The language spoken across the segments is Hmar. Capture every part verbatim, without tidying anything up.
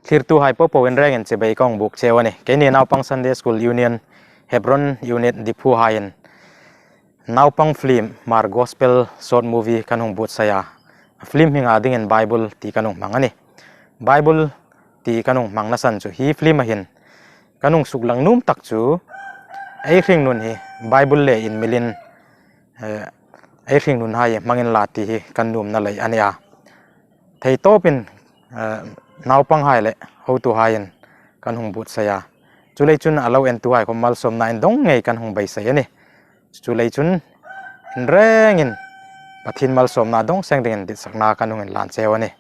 Thlirtuhai popo in rengin chibai ka hung buk cheu a nih. Keini Naupang Sunday School Union, Hebron Unit Diphu haiin naupang film, Hmar Gospel short movie kan hung buotsai a. A film hminga dingin Bible ti kan hung hmang a nih. Bible ti kan hung hmangna san chu hi film-a hin kan hung suklang nuom tak chu ei hringnun hi Bible le inmilin, eh, ei hringnunhai hmang inla ti hi kan nuomna lei a nih a. Thei tawpin, eh, naupanghai le hotuhaiin kan hung buotsai a. Chuleiin chun a lo entuhai khom malsawmna indawng ngei kan hung beisei a nih. Chuleiin chun inrengin Pathien malsawmna dawng seng dingin ditsakna kan hung inlan cheu a nih.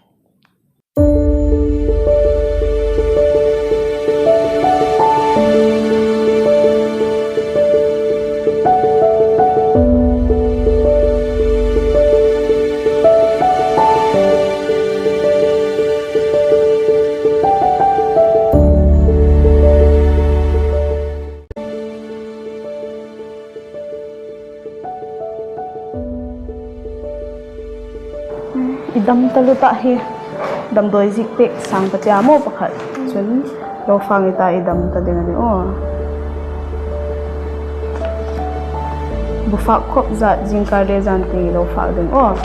I dam taluo ta hi, damdawi ziek pek sang ka tia maw pakhat. Chun lo fak i ta, i dam ta ding a nih aw. Bu fak khop zat zingkar le zan ti lo fak ding aw.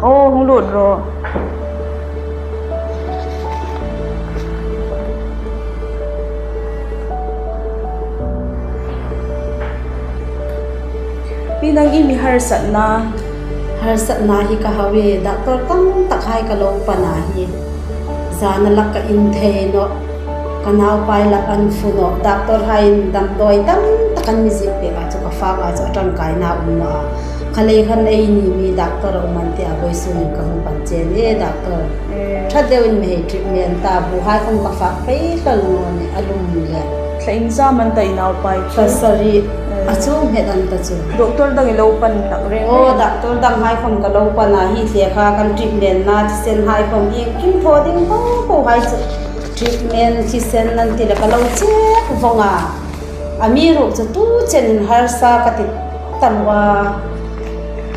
Aw, hung lut ro. Pi, nang i mi harsatna? Harsatna hi ka hau e, doctor tam takhai ka lo pan a hi. Zana lak ka in thei nawh, ka naupai lak an fu nawh, doctorhaiin damdawi tam tak an mi ziek pek a chu ka fak a chu a tangkaina um nawh a. Kha lei khan eini mi doctor a um an ti a, vawisun hin ka hung pan che a nih, doctor. Eh. Ṭha deuin mi hei treatment ta, buhai khom ka fak phei hlawl naw nih, a lum le. Thla ieng zat am an ta i naupai chu? Pasari. Eh. A chu hmet an ta chu. Doctor dang i lo pan hlak reng reng? Aw, doctor danghai khom ka lo pan a, hi hle kha kan treatment-na thisenhai khom iengkim thaw ding po po hai chu. Treatment thisen an ti le ka lo check vong a. Amiruokchu tu chenin harsa ka ti ta naw a.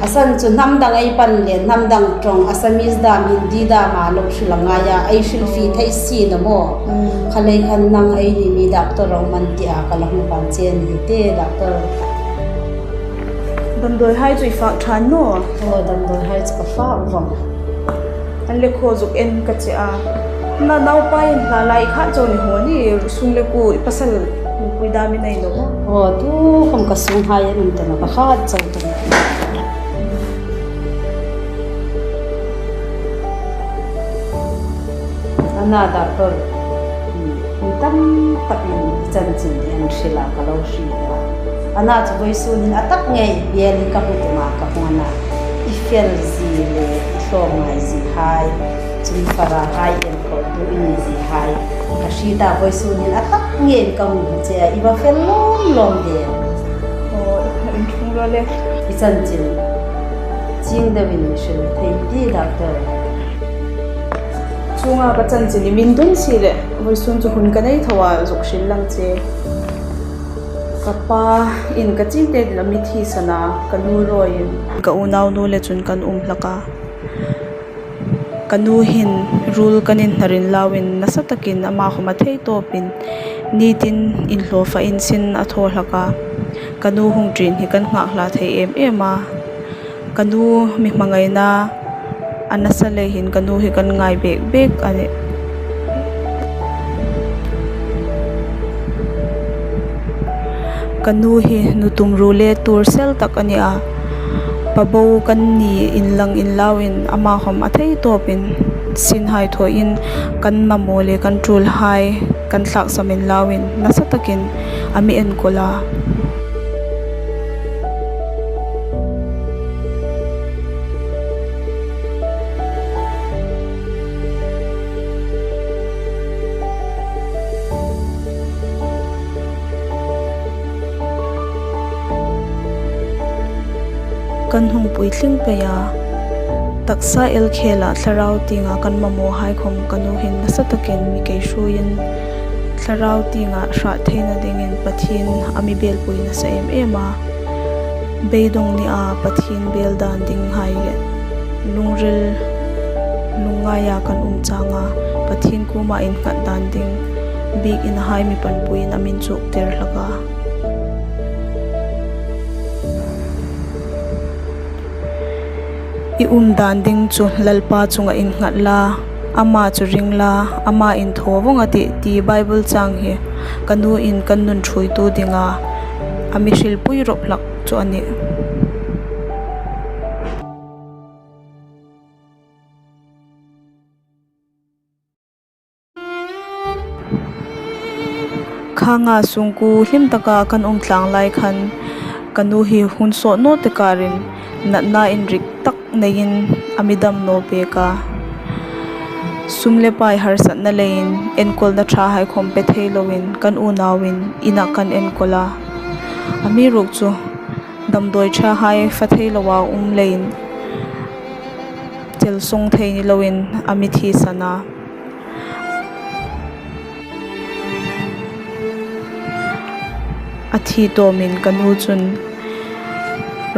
A san chu hnam dang ei pan le, hnam dang ṭawng, Assamese dam, Hindi dam a lo hril a ngai a, ei hrilfie thei si naw maw. Mm. Kha lei khan nang eini mi doctor a um an ti a, ka la hung pan che a nih, doctor. Damdawihai chu i fak ṭha naw? Aw, damdawihai chu ka fak vong. An le khaw zuk en ka che a. Na naupai in hla lai khat chau ni haw ni, sung le kuo i pasal pui dam i nei naw maw? Aw, tu khom ka sunghai an um ta naw, pakhat chau ta naw. Ana doctor, mi tam takin i chanchin an hril a ka lo hriet a. Ana chu vawisun hin a tak ngei biel hi ka hmu tum a, ka hmu a na. I fel zie le i tlawmngai ziehai, chun farahai enkawltu i ni ziehai ka hriet a, vawisun hin a tak ngei ka hmu che a, i va fel lawm lawm de. Aw, in ṭhung ro le. I chanchin chieng deuin mi hril thei ti, doctor? Chuonga ka chanchin i mi dun si le, vawisun chu hun ka nei tho a, zuk hril lang che. Ka pa in ka chite dil a mi thisan a, ka nu rawiin ka unaunu le chun kan um hlak a. Ka nu hin ruol kan inhnar inlauin nasa takin ama khom a thei tawpin nitin inhlawfa in sin a thaw hlak a. Ka nu hung ṭin hi kan nghak hla thei em em a. Ka nu mi hmangaina a nasa lei hin ka nu hi kan ngai bek bek a nih. Ka nu hi nu tumruo le tuor sel tak a ni a. Pa bo kan ni inlang inlauin ama khom a thei tawpin sinhai thawin kan mamaw le kan ṭulhai kan tlaksam inlauin nasa takin a mi enkawl a. Kan hung puitling pei a, taksa el khela thlarau tienga kan mamawhai khom ka nu hin nasa takin mi keihruoiin Thlarau tienga hrât theina dingin Pathien a mi belpui nasa em em a. Beidawng nia Pathien bel dan dinghai le lungril lungngaia kan um changa Pathien kuoma innghat dan ding biekin a hai mi panpuiin a mi inchuktir hlak a. I um dan ding chu Lalpa chunga innghat la, ama chu ring la, ama inthaw vawng a tih, ti Bible chang hi ka nuin kan nun ṭhuoitu dinga a mi hrilpui rawp hlak chu a nih. Kha nga sungkuo hlim taka kan um tlang lai khan ka nu hi hun sawt naw te karin natna inrik tak neiin a mi dam naw pek a. Sum le pai harsatna leiin enkawlna ṭhahai khawm pe thei loin kan unauin ina kan enkawl a. Amiruokchu damdawi ṭhahai fe thei loa um leiin chelsong thei ni loin a mi thisan a. A thi tawmin ka nu chun,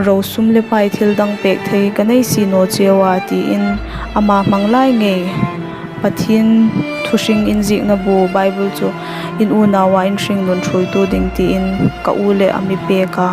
"Ro, sum le pai thil dang pek thei ka nei si naw cheu a," tiin ama hmang lai ngei Pathien thu hring inziekna bu Bible chu in unaua in hringnun ṭhuoitu ding tiin ka u le a mi pek a.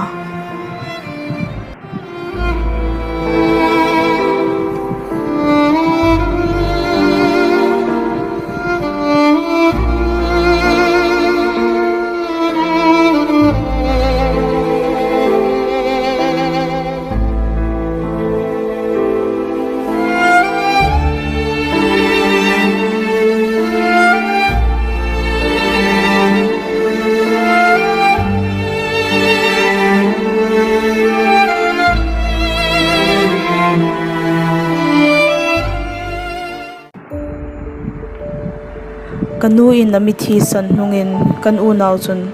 Ka nuin a mi thisan hnungin kan unau chun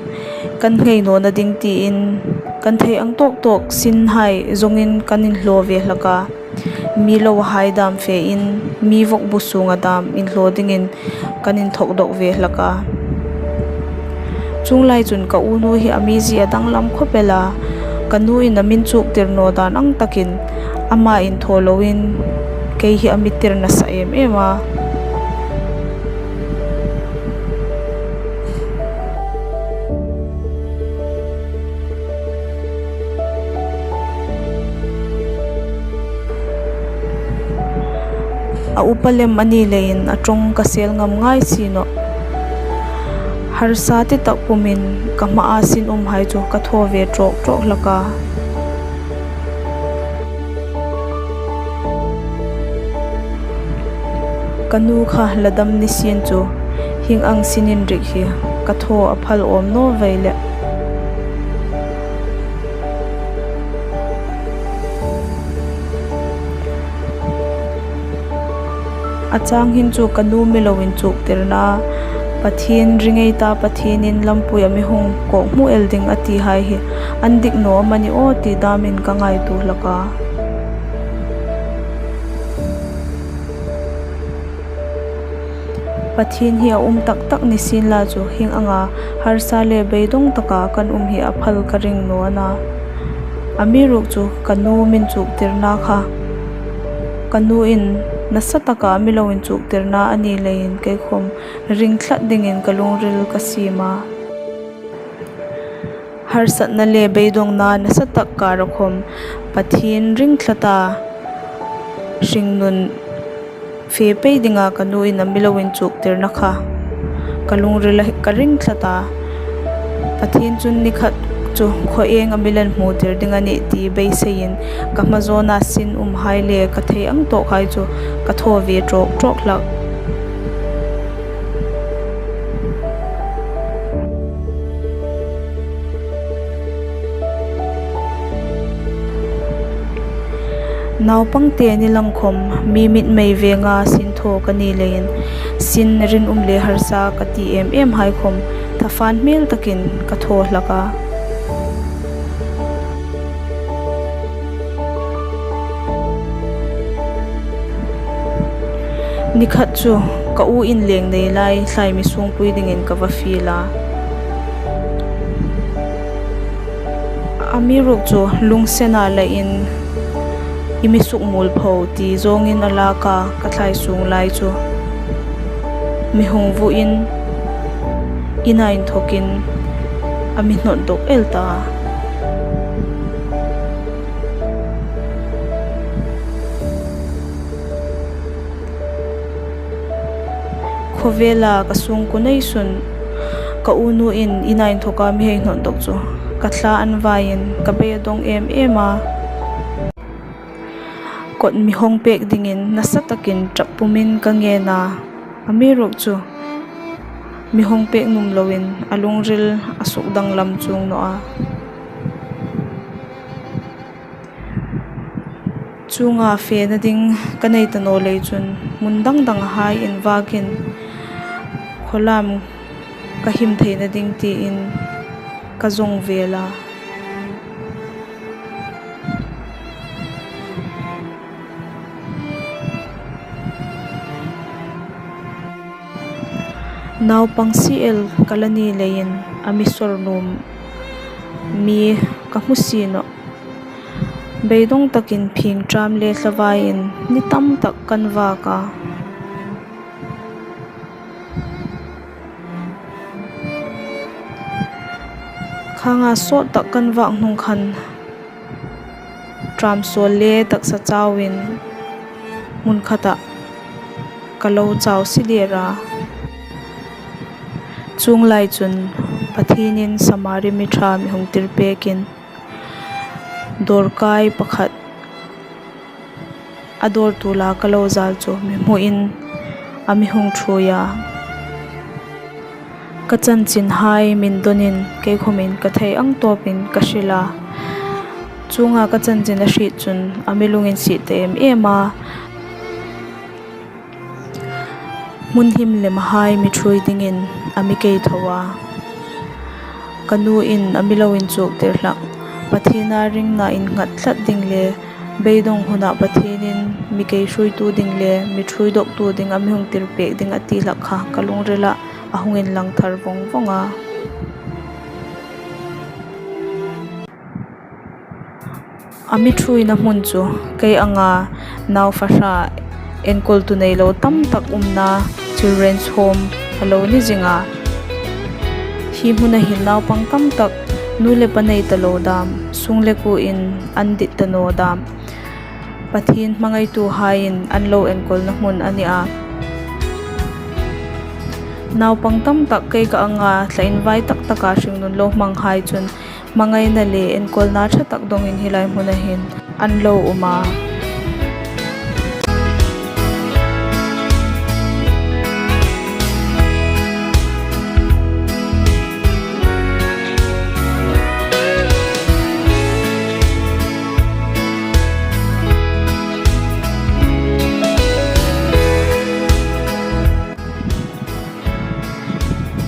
kan ngei nawna ding tiin kan thei ang tawk tawk sinhai zawngin kan inhlaw ve hlak a. Mi lo hai dam fein, mi vawkbu sunga dam inhlaw dingin kan inthawk dawk ve hlak a. Chuong lai chun ka u nu hi a mizie a danglam khawp el a, ka nuin a mi inchuktir naw dan ang takin ama inthaw loin kei hi a mi tir nasa em em a. A upa lem a ni leiin a ṭawng ka sel ngam ngai si nawh. Harsa ti tak pumin ka hmaa sin umhai chu ka thaw ve trawk trawk hlak a. Ka nu kha la dam ni sien chu hieng ang sin inrik hi ka thaw a phal awm naw vei leh. A chang hin chu ka nu mi lo inchuktirna, Pathien ring ei ta, Pathienin lampui a mi hung kawk hmu el ding a tihai hi an dik naw am a ni aw ti damin ka ngaituo hlak a. Pathien hi a um tak tak ni sien la chu hieng anga harsa le beidawng taka kan um hi a phal ka ring naw a na. Amiruokchu ka nu mi inchuktirna kha ka nuin nasa taka mi lo inchuktirna a ni leiin kei khawm ring tlat dingin ka lungril ka siem a. Harsatna le beidawngna nasa tak kara khawm Pathien ring thlata hringnun fe pei dinga ka nuin a mi lo inchuktirna kha ka lungrila ka ring tlat a. Pathien chun ni khat chu khaw eng a mi lan hmutir ding a nih ti beiseiin ka hma zawna sin umhai le ka thei ang tawkhai chu ka thaw ve trawk trawk hlak. Naupangte ni lang khawm mi mitmei venga sin thaw ka ni leiin sin rinum le harsa ka ti em em hai khawm thafan hmel takin ka thaw hlak a. Ni khat chu Ka u inleng nei lai thlai mi sungpui dingin ka va fiel a. Amiruokchu lungsena lain i mi sukmuolpho ti zawngin a lak a, ka thlai sung lai chu mi hung vuin ina inthokin a mi hnawt dawk el ta. Khawvela ka sungkuo nei sun ka unuin ina inthoka mi hei hnawt dawk chu ka thla an vaiin ka beidong em em a. Kot mi hawng pek dingin nasa takin ṭap pumin ka ngen a. Amiruokchu mi hawng pek nuom loin a lungril a sukdanglam chuong naw a. Chuonga fena ding ka nei ta naw lei chun hmun dang dang hai invakin khawlam ka him theina ding tiin ka zawng vel a. Naupang si el ka la ni leiin a mi sawr nuom mi ka hmu si nawh. Beidong takin phing ṭam le thlavaiin ni tam tak kan vak a. Khanga sawt tak kan vak hnung khan ṭam sawl le taksa chauin hmun khata ka lo chau si der a. Chuong lai chun Pathienin Samari mi ṭha mi hung tir pekin dawrkai pakhat a dawrtu la ka lo zal chu mi hmuin a mi hung ṭhuoi a. Ka chanchinhai min donin kei khomin ka thei ang tawpin ka hril a. Chuonga ka chanchin a hriet chun a mi lunginsiet ta em em a. Hmun him lemhai mi ṭhuoi dingin a mi kei tho a. Ka nuin a mi lo inchuktir hlak. Pathiena ringna innghat tlat ding le beidong huna Pathienin mi kei hruoitu ding le mi ṭhuoi dawktu ding a mi hung tir pek ding a ti hlak kha ka lungrila a hung inlang thar vawng vawng a. A mi ṭhuoina hmun chu kei anga nau fahra enkawltu nei lo tam tak umna Children's Home a lo ni zing a. Hi hmuna hin naupang tam tak nu le pa nei ta lo dam, sung le kuoin an dit ta naw dam, Pathien hmangaituhaiin an lo enkawlna hmun a ni a. Naupang tam tak kei ka anga thla invai tak taka hringnun lo hmanghai chun hmangaina le enkawlna ṭha tak dongin hi lai hmuna hin an lo um a.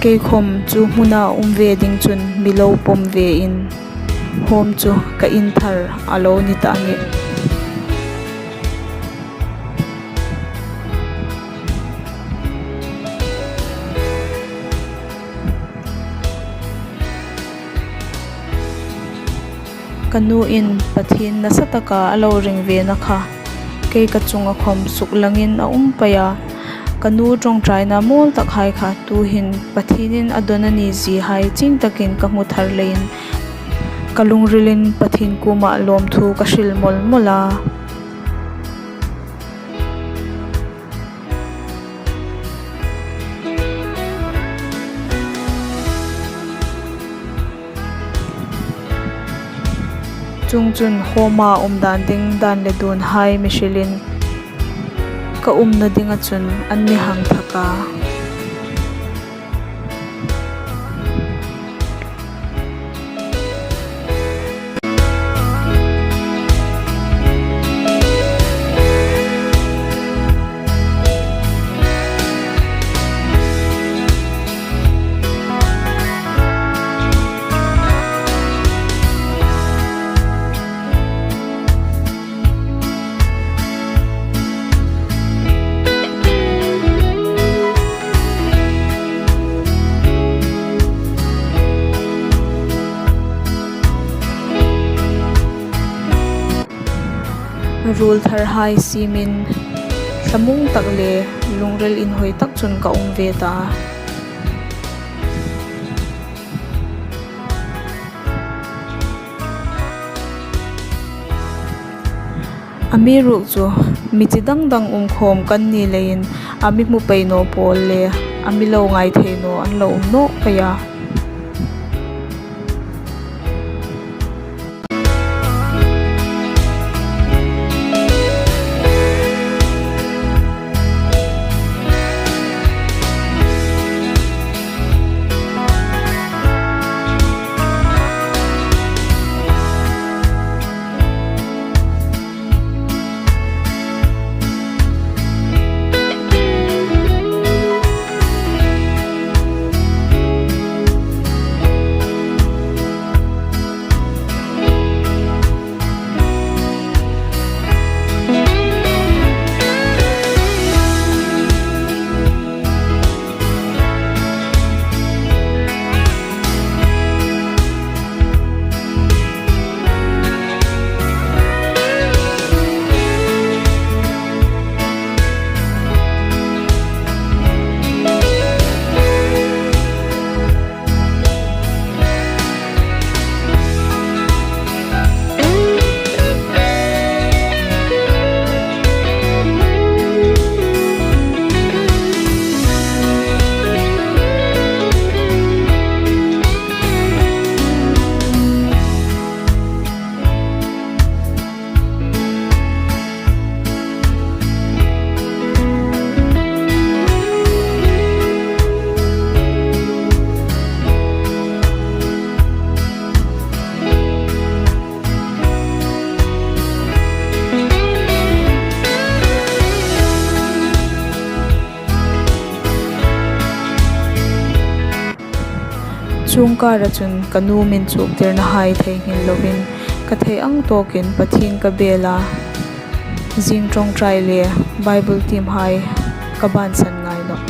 Kei khom chu hmuna um ve ding chun mi lo pawm vein home chu ka inthar a lo ni ta a nih. Ka nuin Pathien nasa taka a lo ring vena kha kei ka chunga khom suklangin a um pei a. Ka nu ṭawngṭaina mawl takhai kha tuhin Pathienin a dawn a ni ziehai chieng takin ka hmu thar leiin ka lungrilin Pathien kuoma lawmthu ka hril mawl mawl a. Chuongchun home-a um dan ding dan le dunhai mi hrilin ka umna dinga chun an mi hang thak a. Ruol tharhai siemin thlamuong tak le lungril inhawi tak chun ka um ve ta. Amiruokchu mi chi dang dang um khawm kan ni leiin a mi hmu pei naw pawl le a mi lo ngai thei naw an lo um nawk pei a. Chungkara chun ka nu min chuktirna hai theinghil lovin, ka thei ang tawkin Pathien ka bel a, zing ṭawngṭai le Bible tiem hai ka bansan ngai nawh.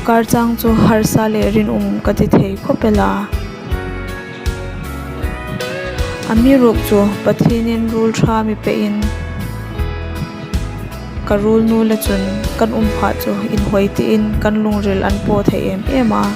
Kar chang chu harsa le rinum ka ti thei khawp el a. Amiruokchu Pathienin ruol ṭha mi pein ka ruolnu le chun kan um phah chu inhawi tiin kan lungril an paw thei em em a.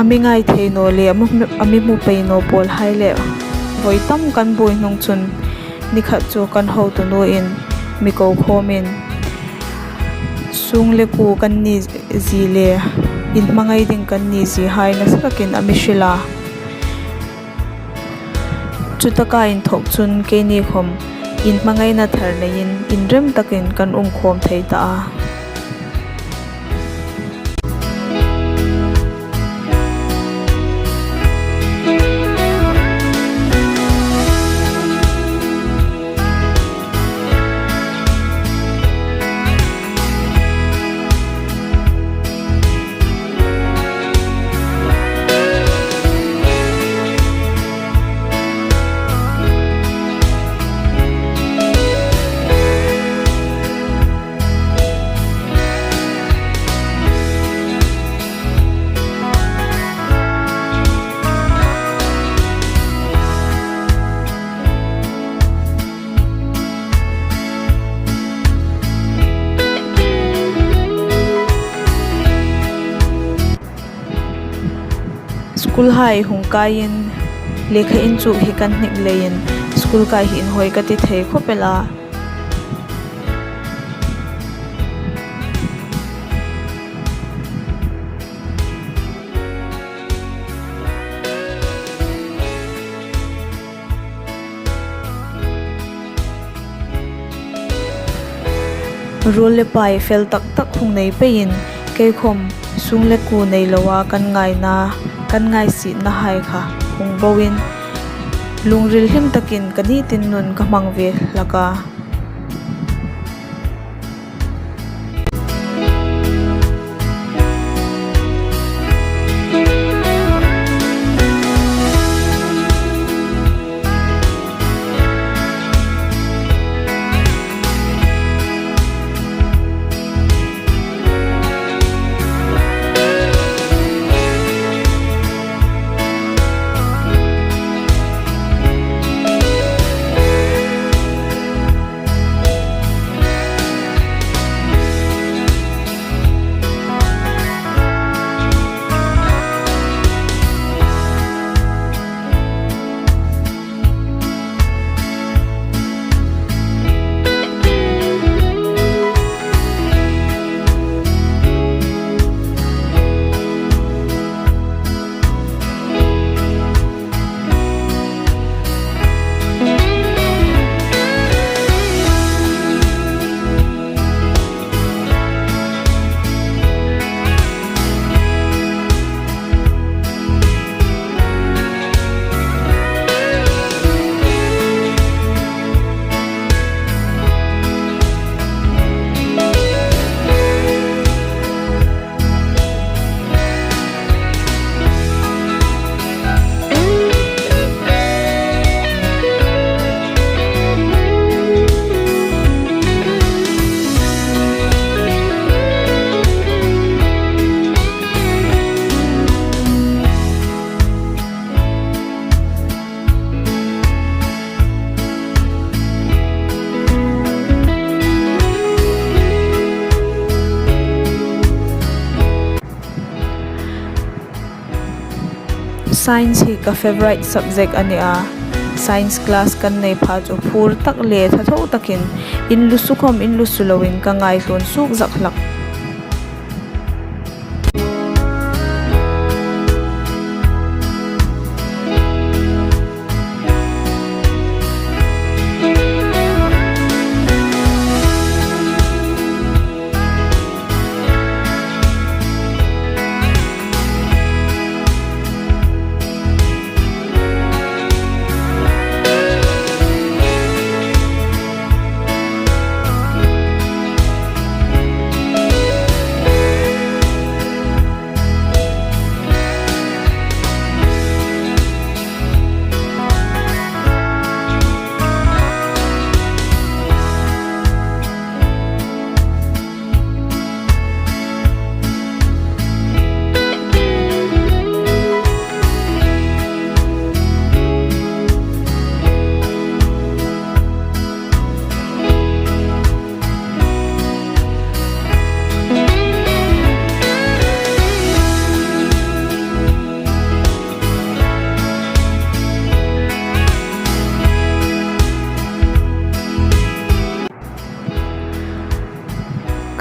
A mi ngai thei naw le a mi, a mi hmu pei naw pawlhai le vawi tam kan buoi hnung chun, ni khat chu kan hotunuin mi ko khawmin, sung le kuo kan ni zie le inhmangai ding kan ni ziehai nasa takin a mi hril a. Chutaka inthok chun keini khawm inhmangaina thar neiin inrem takin kan um khawm thei ta a. School hai hung kaiin lekha inchuk hi kan hnik leiin school kai hi inhawi ka ti thei khawp el a. Ruol le pai fel tak tak hung nei peiin, kei khawm sung le kuo nei loa kan ngaina, kan ngaisitna hai kha hung boin, lungril hlim takin ka nitin nun ka hmang ve hlak a. Science hi ka favourite subject a ni a. Science class kan nei pha chu phur tak le thatho takin in lusu khom in lusu loin ka ngaithlun suk zak hlak.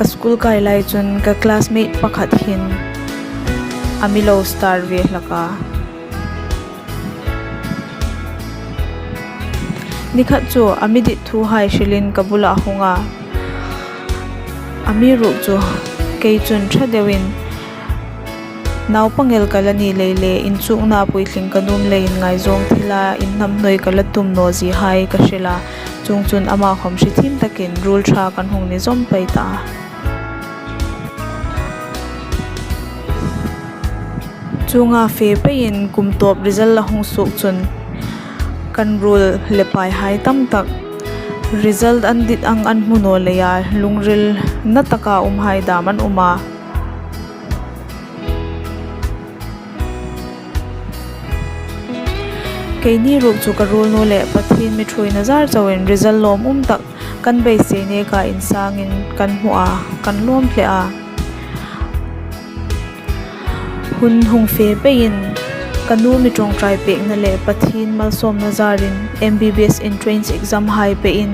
Ka school kai lai chun ka classmate pakhat hin a mi lo star ve hlak a. Ni khat chu a mi dit thuhai hrilin ka bulah a hung a. Amiruokchu kei chun ṭha deuin, naupang el ka la ni lei le, inchukna puitling ka nuom leiin ngaizawng thila inhnamhnawi ka la tum naw zie hai ka hril a. Chuongchun ama khom hre thiem takin ruol ṭha kan hung ni zawm pei ta a. Chuonga fe peiin kum tawp result la hung suok chun kan ruol le pai hai tam tak result an dit ang an hmu naw leia lungril na taka um hai dam an um a. Keini ruok chu ka ruolnu le Pathien mi ṭhuoina zar chauin result lawmum tak kan beisei neka insangin kan hmu a, kan lawm hle a. Hun hung fe peiin ka nu mi ṭawngṭai pekna le Pathien malsawmna zarin M B B S entrance exam hai peiin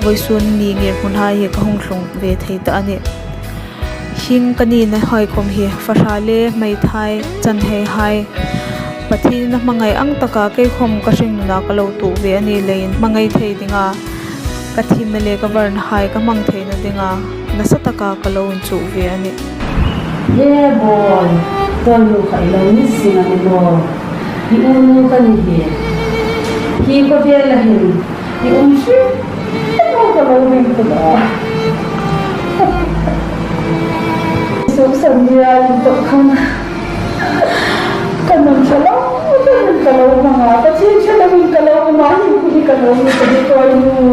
vawisun ni ngirhmun hai hi ka hung tlung ve thei ta a nih. Hieng ka nina hai khom hi fahra le hmeithai chanhai hai Pathienin a hmangai ang taka kei khom ka hringnuna ka lo tuok ve a ni leiin hmangai thei dinga ka thiemna le ka varna hai ka hmang theina dinga nasa taka ka lo inchuk ve a nih. He boy, tawinu kha i lo ni zing a ni maw? I unu ka ni hi. Hi khawvela hin i um hrim ka lo ring ta a. Susan nia inthawk khan ka nun ṭha lo, ka nun ka lo hmang a, Pathien ṭha loin ka lo um a, hi ka lo ni ka ni tawinu.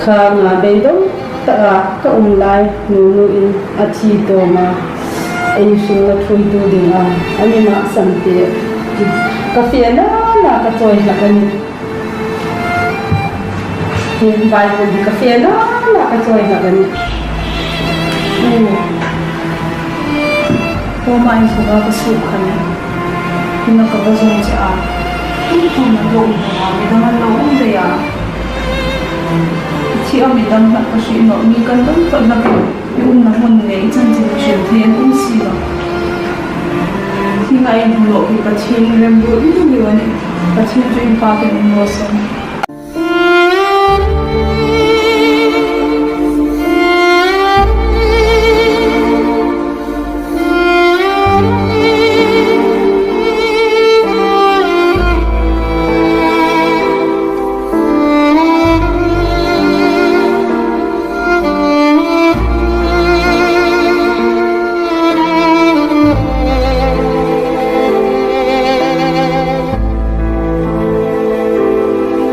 Khanga beidawng taka ka um lai, nunu in a thi tawm a, ei hringna ṭhuoitu dinga a mi mâksan te ka fe nana ka chawi hlak a nih. Hi Bible hi ka fe nana ka chawi hlak a nih. Khawma inthawka ka suok khan ina ka va zawng che a. Inthawka an lo um a, midang an lo um ve a. Thi a midang hlak ka hriet nawh, mi kan dam tawp hlak i umna hmun le i chanchin hril thei an um si lo. Hi ngai hmu lo hi Pathien remruot ni lo a nih. Pathien chu inpâkin um raw se.